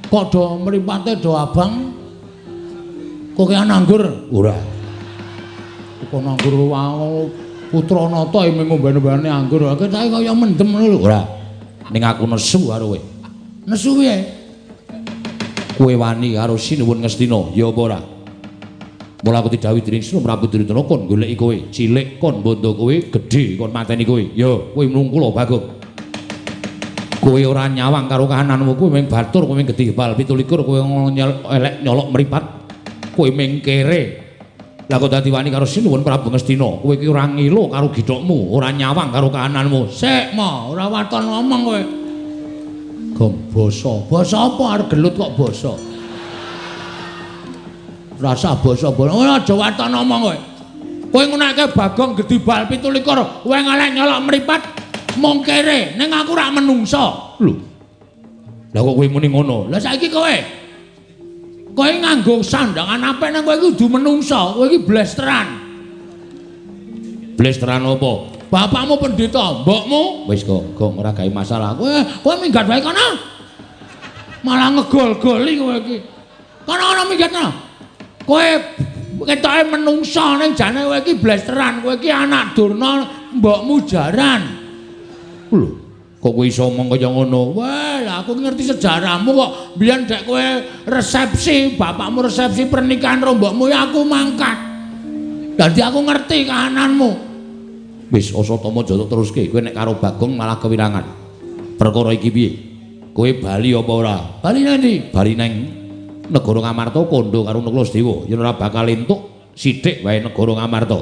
Kok do mripate do abang? Kokean anggur? Ora. Kok anggur wae putra nata mung ngomben-ombene anggur. Ketoke kaya mendem ngono lho. Ora. Ning aku nesu karo kowe. Nesu piye? Kowe wani karo Sinuwun Ngastina, ya apa ora? Mula aku didhawuhi dening Sri Prabu Duryudana kon goleki kowe, cilik kon bondo kowe, gedhe kon mateni kowe. Ya, kowe mlungkula Bagong. Kowe ora nyawang karo kahananmu, kowe mung batur, kowe mung gedhe bal 27, kowe elek nyolok mripat. Kowe mung kere. Lah kok dadi wani karo Sinuwun Prabu Ngastina, kowe iki ora ngilo karo githokmu, ora nyawang karo kahananmu. Sik, ma, ora waton ngomong kowe. Gom basa. Basa apa arep gelut kok basa? Rasa basa-basa. Ora aja waton ngomong kowe. Kowe ngunake Bagong gedhi bal 27, kowe ngelek nyolok mripat mung kere, ning aku rak menungsa. Lho. Lah kok kowe muni ngono? Lah saiki kowe. Kowe nganggo sandangan apik nang kowe iki kudu menungsa, kowe iki blesteran. Blesteran apa? Bapakmu pendeta, mbokmu wis kok, Gong ora gawe masalah. Kowe kowe minggat wae kono. Malah ngegol-goli kowe iki. Kono-kono minggat kono. Kowe ketoke menungsa ning jane kowe iki blesteran, kowe iki anak Durna, mbokmu jaran. Lho, kok kowe iso omong kaya ngono? Wah, lah aku ngerti sejarahmu kok. Biyen dek kowe resepsi, bapakmu resepsi pernikahan karo mbokmu ya aku mangkat. Dadi aku ngerti kahananmu. Wis Asatama aja teruske, kowe nek karo Bagong malah kewirangan. Perkara iki piye? Kowe bali apa ora? Bali nang ndi? Bali nang negara Ngamarta kandha karo Nakula Sedewa yen ora bakal entuk sithik wae negara Ngamarta.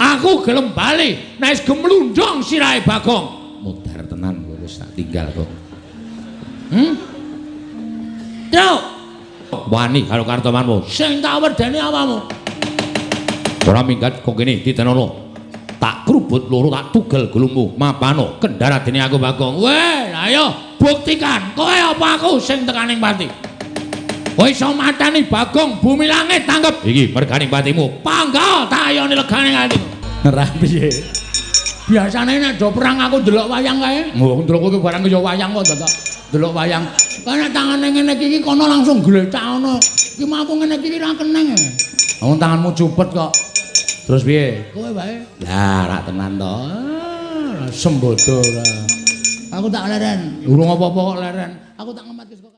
Aku gelem bali nek wis gemlundung sirahe Bagong. Mudhar tenan kowe wis tak tinggal kok. Truk. Wani karo kartomanmu. Sing tak wedeni awakmu. Ora minggat kok kene titenono. Tak krubut loro tak tugel gulungmu. Mapano kendharadene aku Bagong. Weh, ayo buktikan kowe apa aku sing tekaning pati. Kowe iso mateni Bagong bumi langit tanggep. Iki merganing patimu. Pangga tak ayoni legane atimu. Ora piye. Biasane nek do perang aku ndelok wayang kae. Oh, ndelok kowe barang ya wayang kok dadak ndelok wayang. Kan nek tangane ngene iki kono langsung glecak ngono. Iki mah aku ngene iki ra keneng. Wong tanganmu cupet kok. Terus piye? Kowe wae. Lah, rak tenan to. Ah, sembodo ora. Aku tak leren. Urung apa-apa kok leren. Aku tak ngematke saka